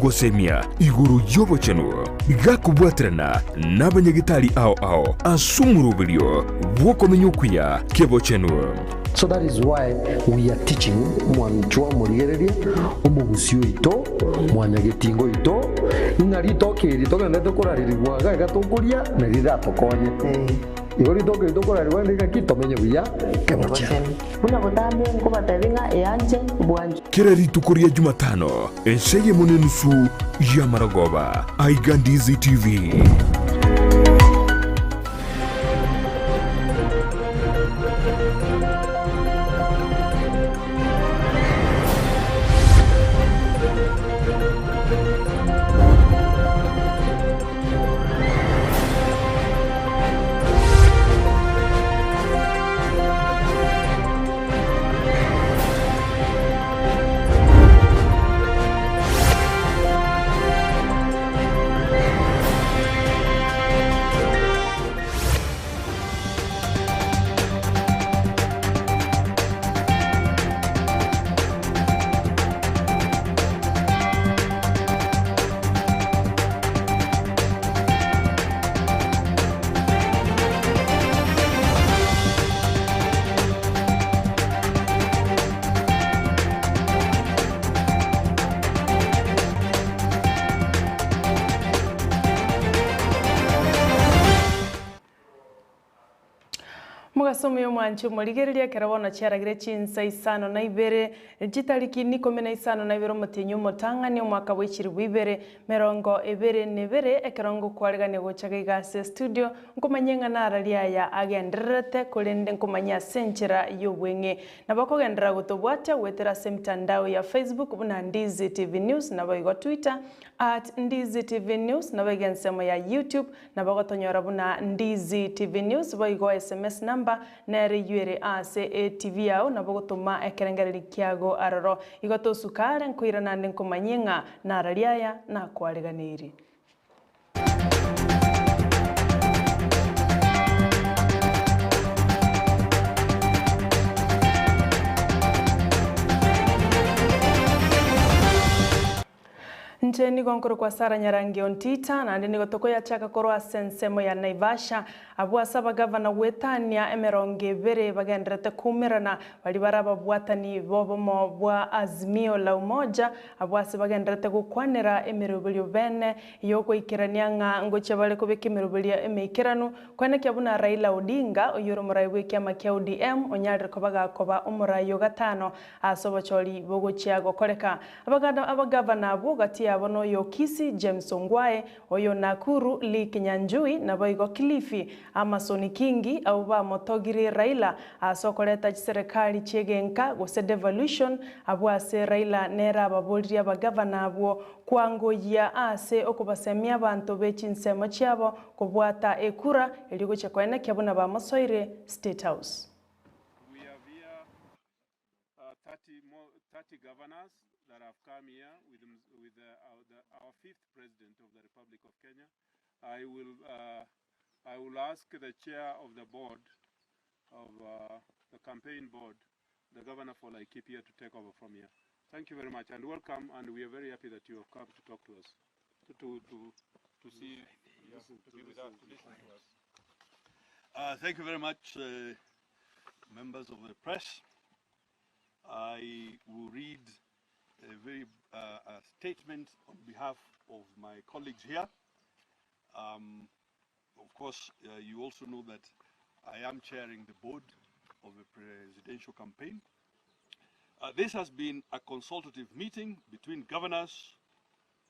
Ogosemia igoro y'obochenu gakobwaterana n'abanyagetari ao ao ase omoroberio bw'okomenya okuya k'ebochenu. So that is why we are teaching mwanchwa omorigereria, omogusi oito, mwanyagetinga oito, ng'a ritoke eri togenderete korarerigwa iga iga tokoria nari riratokonye. Igo ritoke eri tokorarerigwa rinde ng'aki tomenye buya kebochenu. Buna botambe nkobatebia ng'a eanche bwanchwe. Kera rituko ria Jumatano, ensa eyemo nenusu y'amarogoba, aiga Ndizi TV. Mogaso omuya omwanchi omorigereria ekero bono chiaragire chinsa isano na ibere, chitariki ikomi na isano na ibere omotienyi omotang'ani omwaka bwe chilifu ibere merongo ebere na ebere, ekero ngokwaregania gocha gaiga ase estudio, nkomanye ng'a narari aya agendererete, korende nkomanye ase enchera y'obweng'e. Nabo okogenderera gotobwatia goetera ase emitandao ya Facebook buna Ndizi TV News naboigo Twitter at Ndizi TV News naboigo ensemo ya YouTube Nabo ogotonyora buna Ndizi TV News boigo sms number nere eywo ere ase etv yao nabo ogotoma ekerengereri kiago aroro. Igo tosuka are nkoirana ande nkomanyie ng'a narari aya nakwareganeirie. Inche nigo nkorokwa Sarah Nyarangi Ontita, naende nigo tokoyachaka korwa ase ensemo ya Naivasha, abwo ase abagavana goetania emerongo ebere bagendererete koumerana, baria bare ababwatani b'obomo bwa Azimio la Umoja, abwo ase bagendererete gokwanera emeroberio bene y'ogoikerania ng'a ngochia bare kobeka emeroberio emeikeranu, koenekia buna Raila Odinga, oyio ore omorai bw'ekiama kia ODM, onyarire koba gakoba omorai o gatano ase obochori bogochia gokoreka. Abaganda abagavana abwo gati yabo noyo o Kisii, James Ongwae, oyo o Nakuru, Lee Kinyanjui, naboigo Kilifi, Amason Kingi, abwo bamotogirie Raila ase okoreta chiserekari chi'egenka gose devolution, abwo ase Raila nere ababoririe abagavana abwo kwangoyia ase okobasemia abanto be chinsemo chiabo kobwata ekura erio gochia koenekia buna bamosoire State House. We have here 30, more, 30 governors that have come here with, with our, the, our fifth president of the Republic of Kenya. I will, uh, I will ask the chair of the board of uh, the campaign board, the governor for Laikipia, to take over from here. Thank you very much and welcome. And we are very happy that you have come to talk to us, to, to, to, to see, yeah, to be with us, to listen to us. Thank you very much, members of the press. I will read a very a statement on behalf of my colleagues here. Of course, you also know that I am chairing the board of the presidential campaign. This has been a consultative meeting between governors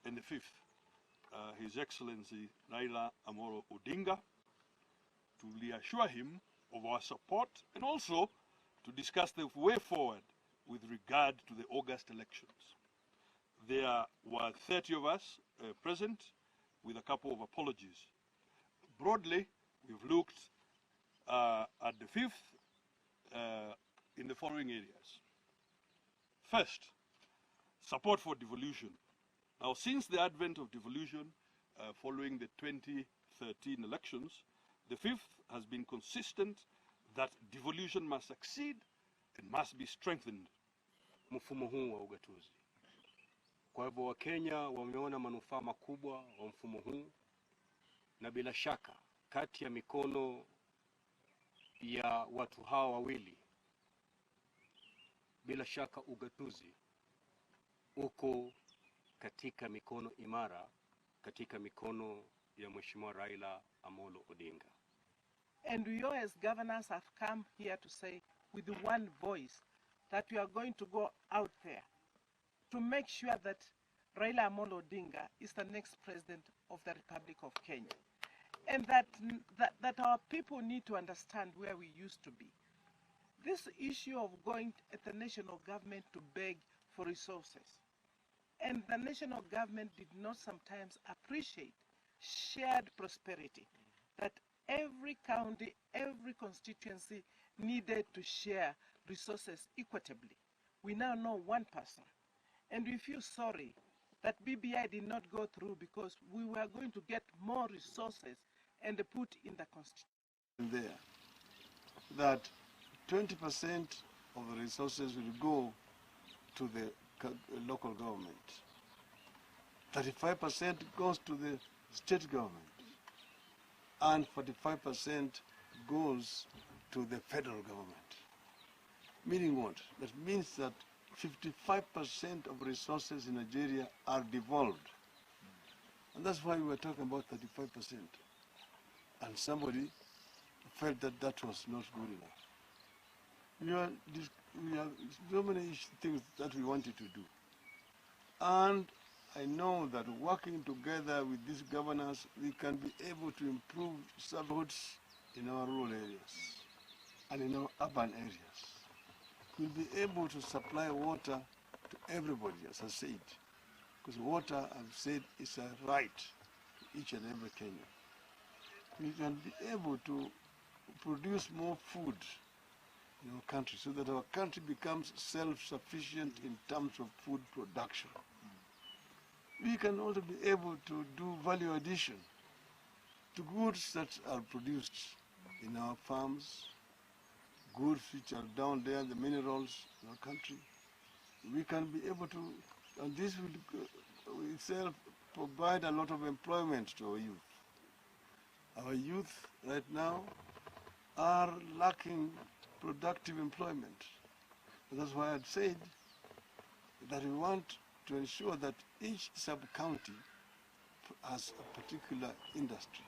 and the fifth, His Excellency Raila Amolo Odinga, to reassure him of our support and also to discuss the way forward with regard to the August elections. There were 30 of us present with a couple of apologies. Broadly, we've looked at the fifth in the following areas. First, support for devolution. Now, since the advent of devolution following the 2013 elections, the fifth has been consistent that devolution must succeed and must be strengthened. Mfumo huu wa ugatuzi. Kwa hivyo Wakenya wameona manufaa makubwa wa mfumo huu, na bila shaka kati ya mikono ya watu hawa wawili, bila shaka ugatuzi uko katika mikono imara, katika mikono ya Mheshimiwa Raila Amolo Odinga. And we all as governors have come here to say with one voice that we are going to go out there to make sure that Raila Amolo Odinga is the next president of the Republic of Kenya. And that our people need to understand where we used to be. This issue of going at the national government to beg for resources. And the national government did not sometimes appreciate shared prosperity, that every county, every constituency needed to share resources equitably. We now know one person. And we feel sorry that BBI did not go through because we were going to get more resources and put in the constitution. There, that 20% of the resources will go to the local government. 35% goes to the state government, and 45% goes to the federal government. Meaning what? That means that 55% of resources in Nigeria are devolved. And that's why we were talking about 35%. And somebody felt that that was not good enough. We have so many things that we wanted to do. And I know that working together with these governors, we can be able to improve services in our rural areas and in our urban areas. We'll be able to supply water to everybody, as I said, because water, I've said, is a right to each and every Kenyan. We can be able to produce more food in our country so that our country becomes self-sufficient in terms of food production. We can also be able to do value addition to goods that are produced in our farms, goods which are down there, the minerals in our country. We can be able to, and this will itself provide a lot of employment to our youth. Our youth right now are lacking productive employment. And that's why I'd said that we want to ensure that each sub-county has a particular industry.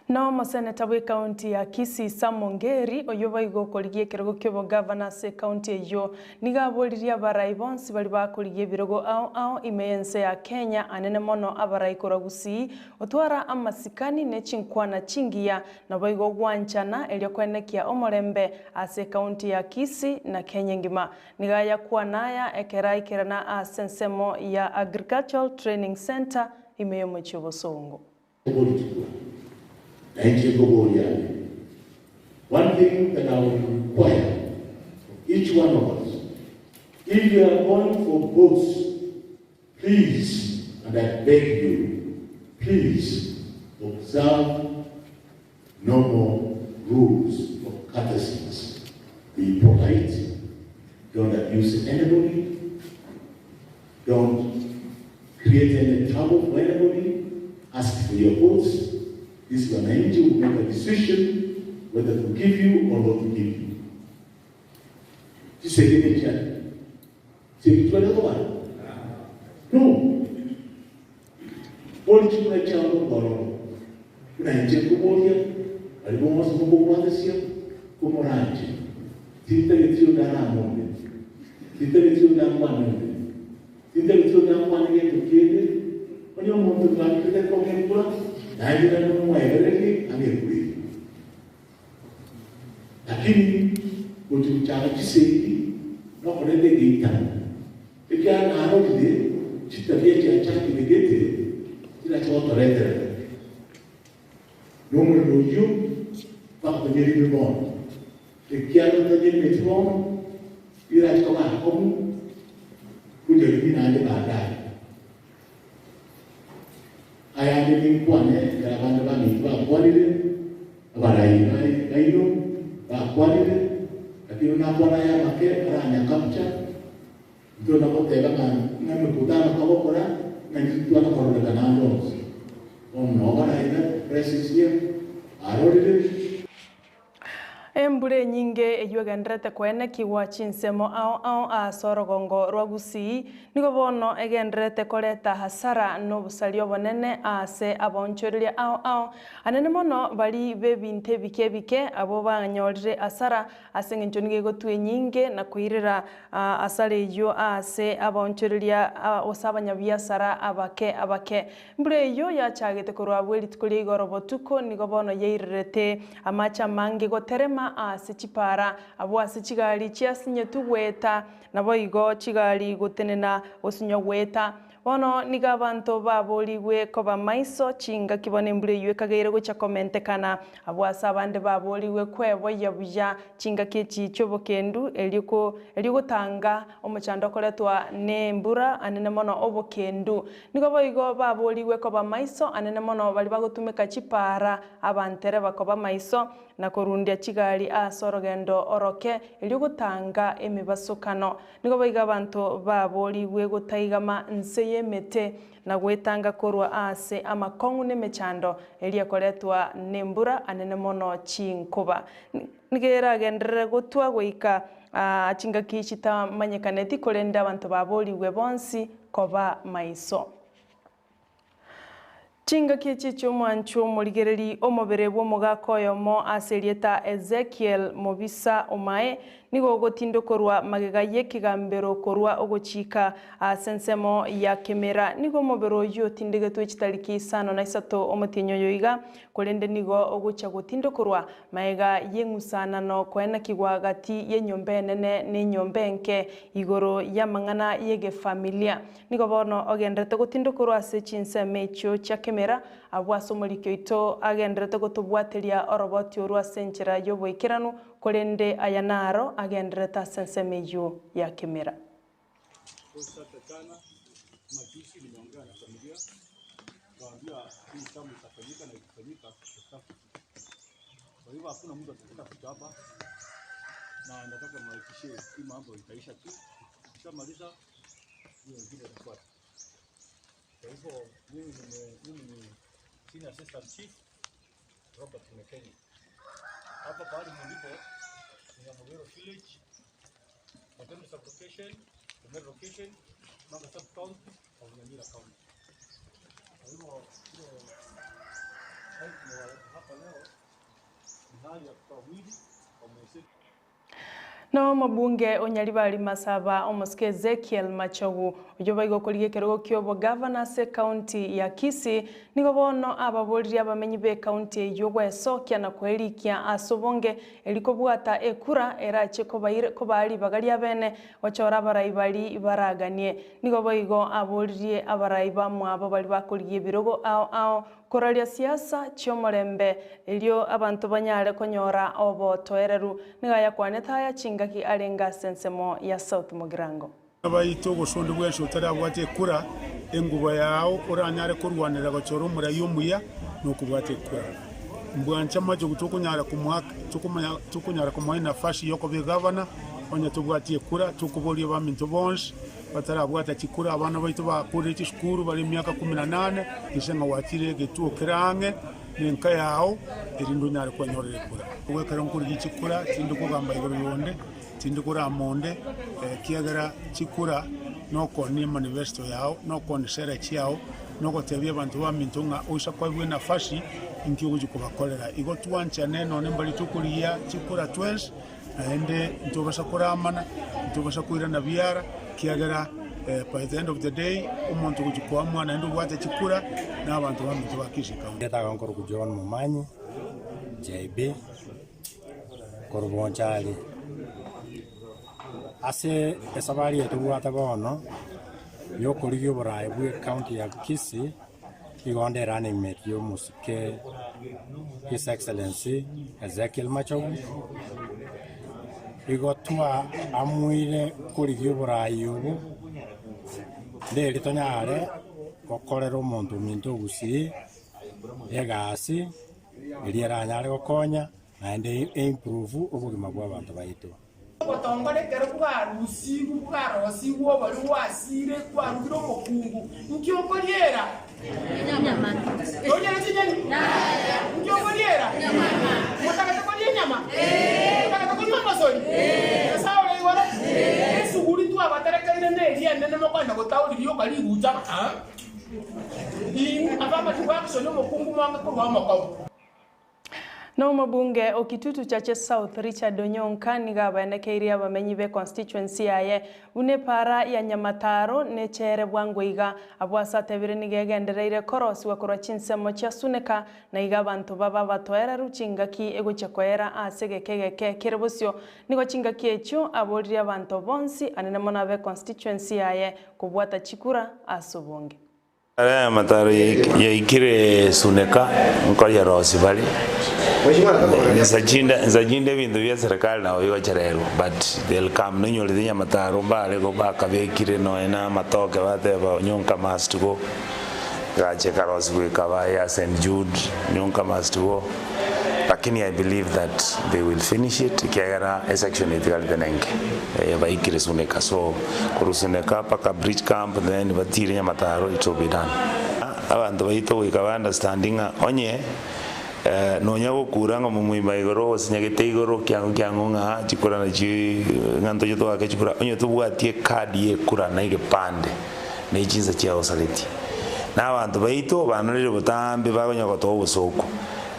No moseneta bwe county ya Kisii Sam Ongeri oyo baigo korigia ekerogo kiobo governor ase county eyo niga aboririe abarai bonsi bari bakorigia ebirogo ao ao ime y'ense ya Kenya anene mono abarai korwa Gusii otwara amasikani ne chinkwana chingiya nabo igo gwanchana erio kwenekia omorembe ase county ya Kisii na Kenya ngima niga yakwanaya ekera ikerana ase ensemo ya Agricultural Training Center ime y'omochie Bosongo. One thing that I will require of each one of us, if you are going for votes, please, and I beg you, please observe normal rules of courtesies. Be polite, don't abuse anybody, don't create any trouble for anybody, ask for your votes. This wananchi will make a decision whether to give you or not to give you. No. Lakini kuchaka chiseki no kurete geita ikia narorire chitabia chiachakire kila chotoretera nomuriro uyu bakutonyerire bono ikia notonyerire bono irachikobakomu kuja nande baadaye ayande ninkwane ekero abandu bamitu bakwanire abarayi baino bakwanire lakini nakwana ya make aranyakapcha nto nakoteba ng'a Ng'a emekutano togokora, ng'a intwe twana kororekana ande onsi. Bono nobara iga press is here, arorire. Embura enyinge eyio egendererete koenekigwa chinsemo ao ao ase orogongo rwa Gusii, nigo bono egendererete koreta hasara na obosaria obonene ase abaonchoreria ao ao, anene mono baria b'ebinto ebike ebike abwo banyorire hasara Ase engencho nigo egotwa enyinge na koirera asara eyio aase abaonchoreria gose abanyabiasara abake abake. Embura eyio yachagete korwa abwo rituko ria igoro botuko nigo bono yairerete amache amange goterema aase chipara, abwo ase chigari chiasinyetwe goeta, naboigo chigari gotenena gosinywa goeta. Bono nigo abanto baboorigwe koba maiso chingaki bono embura eyio ekageire gocha komentekana. Abwo ase abande baboorigwe kweboyia buya chingaki echi chi'obokendu, erio ko erio gotanga omochando okoretwa nembura anene mono obokendu. Nigo boigo baboorigwe koba maiso anene mono baria bagotumeka chipaara abantereba koba maiso, na korundia chigari ase orogendo oroke, erio gotanga emebasokano. Nigo boigo abanto baboorigwe gotaigama nse y'emete, na gwetanga korwa aase amakong'u nemechando eria ekoretwa nembura anene mono chinkoba. Nigo eragenderere gotwa goika chingaki chitamanyekaneti, korende abanto baboorigwe bonsi koba maiso. Chingaki echi chi'omwancho omorigereri omobere bw'omogaka oyomo ase erieta Ezekiel Mobisa Omae nigo ogotindokorwa magega y'ekegambero korwa ogochika ase ensemo ya Kemera. Nigo omobere oyio otindegetwe chitariki isano na isato omotienyi oyo iga, korende nigo ogochia gotindokorwa magega y'eng'usanano koenekigwa gati y'enyomba enene na enyomba enke igoro y'amang'ana y'egefamilia. Nigo bono ogendererete gotindokorwa ase chinsemo echio chia kemera, abwo ase omoriki oito agendererete gotobwateria oroboti orwo ase enchera y'oboikeranu, korende aya naro agendererete ase ensemo eyio ya kemera. Hiyo ingine itafuata. Kwa hivyo mimi nime, mimi ni Senior Assistant Chief Robert Mekenya. Hapa pahali mlipo ni Nyamugero Village, Matembe sub location, Temer location, Manga sub county of Nyamira County. Kwa hivyo ile hali tumewaleta hapa leo ni hali ya kutoa mwili kwa mwenzetu. Na omobunge o Nyaribari Masaba, omosike Ezekiel Machogu, oyio boigo okorigia ekerogo ki'obogavana ase ekaunti ya Kisii, nigo bono ababoririe abamenyi b'ekaunti eyio gwesokia na kwerikia ase obonge erio kobwata ekura erache kobaa ribaga riabene gochora abarai baria baraganie. Nigo boigo aboririe abarai bamwabo baria bakorigia ebirogo ao ao Koraria siasa chi'omorembe, erio abanto banyare konyora obotoereru. Nigo ayakwanete aya chingaki arenge ase ensemo ya South Mugirango. Baito gose onde bwensi otarabwate ekura, engubo yao oranyare korwanera gochora omorai omuya nokobwata ekura. Mbwanche amachogu tokonyara komoa tokonyara komoa enafasi yokoba egavana onye tobwati ekura, tokoboria abaminto bonsi Batarabwata chikura, abana baito bakorire chisukuru bare emiaka kumi na nane, inse ng'a gwachire egetuo kere ang'e nenka yao, erinde onyare kwenyorera ekura. Nigo ekero nkorigia chikura, tindi kogamba igoro y'onde, tindi korama onde, ekiagera chikura nokoonia emanifesto yao, nokoonia sera chiao, nogotebia abanto baminto ng'a oisa koegwa enafasi, inki ogochia kobakorera. Igo twanchane nonye mbaria tokorigia chikura twensi. Naende ntobasa koramana, ntobasa koirana biara, ekiagera by the end of the day omonto ogochia koamua naende obwate chikura na abanto baminto ba Kisii County. Ndetaga nkorokwa John Momanyi, JB, korwa Bonchari. Ase esabari eye tobwate bono, ya okorigia oboraai bwa ecounty ya Kisii, igo nde running mate ya omosike His Excellency Ezekiel Machogu, igo twaamuire korigia oboraai obo, nderi tonyare gokorera omonto ominto ogusii egasi eria eranyare gokonya naende e improve obogima bwa abanto baito. Obotongore ekero bwarusigwe bwarosigwe obori gwasire kwarugire omokungu, nki okoriera? Toriere chinyeni? Nki okoriera? Motagete koria enyama? Motagete konywa omosori? Nyasae ore igoro, esuguri twabaterekeire neria enene mokoenda gotaori rioka rigucha ng'a inwe abamachiko action omokungu mwange korwa omokobo. Na omobunge o Kitutu Chache South Richard Onyonka nigo abaenekeirie abamenyi be constituency yaye buna epaara ya Nyamataro nechere bwango iga. Abwo ase atebire nigo egendereire korosigwa korwa chinsemo chia Suneka na iga abanto babe abatoereru chingaki egochia koera ase egeka egeke kere bosio. Nigo chingaki echio aboririe abanto bonsi anene mono abe constituency yaye kobwata chikura ase obonge. Aya amataro yaikire Suneka nkoyerosia bare. Nsa chinde nsa chinde ebinto bia serikali nabo bigochererwa but they'll come nonyorete nyamataro mbare go bakabekire nonya na amatoke bateba Onyonka must go egacha ekarosiwa ekaba ya St Jude Onyonka must go lakini I believe that they will finish it ekiagera esection etigarete nenke. Baikire Suneka so korwa Suneka mpaka Bridge Camp then batire Nyamataro it will be done. Abanto baito goika ba understand ng'a onye nonya gokura ng'a omomoima igoro osinyagete igoro kiang'o kiang'o ng'a chikura nachio ng'a ntoche toake chikura onye tobwati ecard ye ekura na egepande ne chinsa chiagosaretie. Na abanto baito banorire botambe bakonya gotoa obosooku.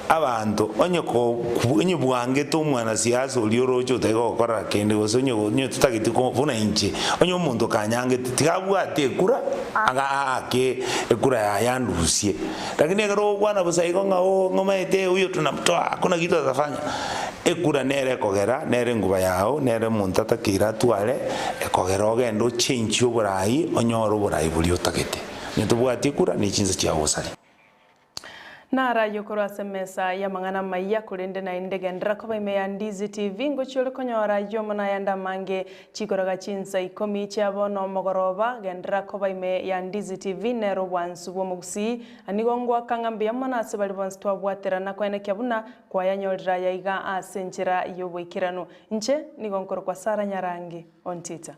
Abanto, onye ko, onye bwangete omwanasiasa oria oroche otari gokorera kende, gose onye, onye totageti ko, buna inche, onye omonto kanyangete, tiga abwate ekura, aga aake ekura yaye andusie. Lakini ekero ogokwana bosa igo ng'a oo ng'omaete huyo tunamtoa hakuna kitu atafanya, ekura nere ekogera, nere enguba yao, nere omonto atakeire atware, ekogera ogende ochenchie oborai, onyore oborai boria otagete. Onye tobwati ekura, ne chinsa chiao gosaria. Narayio korwa ase emesa y'amang'ana amayia, korende naende genderera koba ime ya Ndizi TV, ngochia ore konyora ayio amo nayande amange chikoroga chinsa ikomi chia bono omogoroba, genderera koba ime ya Ndizi TV nere obwansu bw'omogusii, na nigo ngoaka ng'a mbuya mono ase baria bonsi twabwaterana koenekia buna kwayanyorire aya iga ase enchera y'oboikeranu. Inche nigo nkorokwa Sarah Nyarangi Ontita.